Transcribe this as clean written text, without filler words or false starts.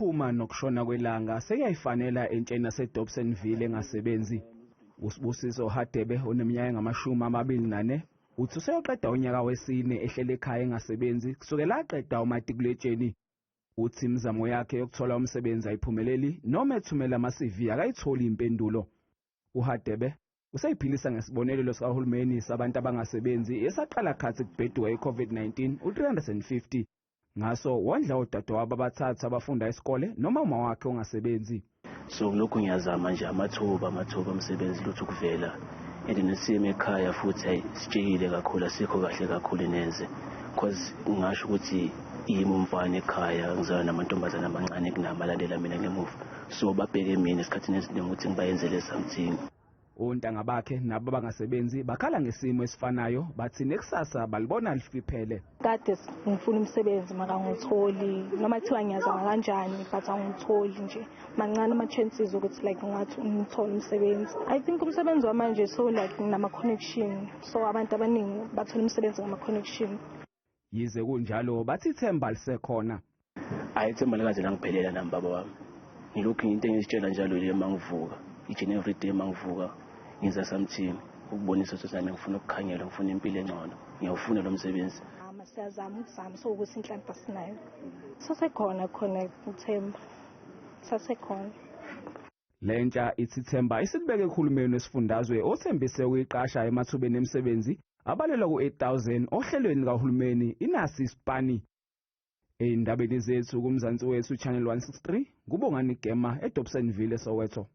Ukuphuma nokushona kwelanga sekuyayifanela entsheni yaseDobsonville engasebenzi. USibusiso Hadebe oneminyaka engama-24 uthi useyoqeda unyaka wesine ehlele ekhaya engasebenzi kusukela aqeda umatikuletsheni. Uthi imizamo yakhe yokuthola umsebenzi ayiphumeleli noma ethumela ama-CV akayitholi impendulo. UHadebe useyiphilisa ngesibonelelo sikahulumeni sabantu abangasebenzi esaqala khathi kubheduka i-COVID-19 u-350. Ngaso wondla odadewabo abathathu abafunda isikole noma wakhe ongasebenzi. So ngilokhu ngiyazama nje amathuba omsebenzi, lutho ukuvela, and nesimo ekhaya futhi hayi, sitshekile kakhulu, asikho kahle kakhulu neze, 'cause ngingasho ukuthi yimi umfana ekhaya, ngizalwa namantombazane amancane kunami alandela mina ngemuva, so babheke mina esikhathini esiningi ukuthi ngibayenzele something. Ontanga bakhe nabo abangasebenzi bakhala ngesimo esifanayo, bathi nekusasa balibona lifiphele. Kade ngifuna umsebenzi mara angitholi, noma kuthiwa ngiyazama kanjani, but angitholi nje. Mancane ama-chances ukuthi like ngathi ngithole umsebenzi. I think umsebenzi wamanje so like nama-connection, so abantu abaningi bathola umsebenzi ngama-connection. Yize kunjalo, bathi ithemba lisekhona. Hayi, ithemba likaze langiphelela nami, baba wami. Ngilokhu into engizitshela njalo le uma ngivuka, each and every day uma ngivuka, ngenza something ukubonisa ukuthi nami ngifuna ukukhanyela, ngifuna impilo engcono, ngiyawufuna lo msebenzi. Ama siyazama ukuzama, so ukuthi inhlanhla sinayo, sasekhona khona ithemba, sasekhona. Lentsha ithi ithemba isilibeke kuhulumeni wesifundazwe othembise ukuyiqasha emathubeni emisebenzi abalelwa ku-8000 ohlelweni likahulumeni iNasi Isipani. Ey'ndabeni zethu kuMzansi Wethu, Channel 163, nguBongani Gema eDobsonville, eSoweto.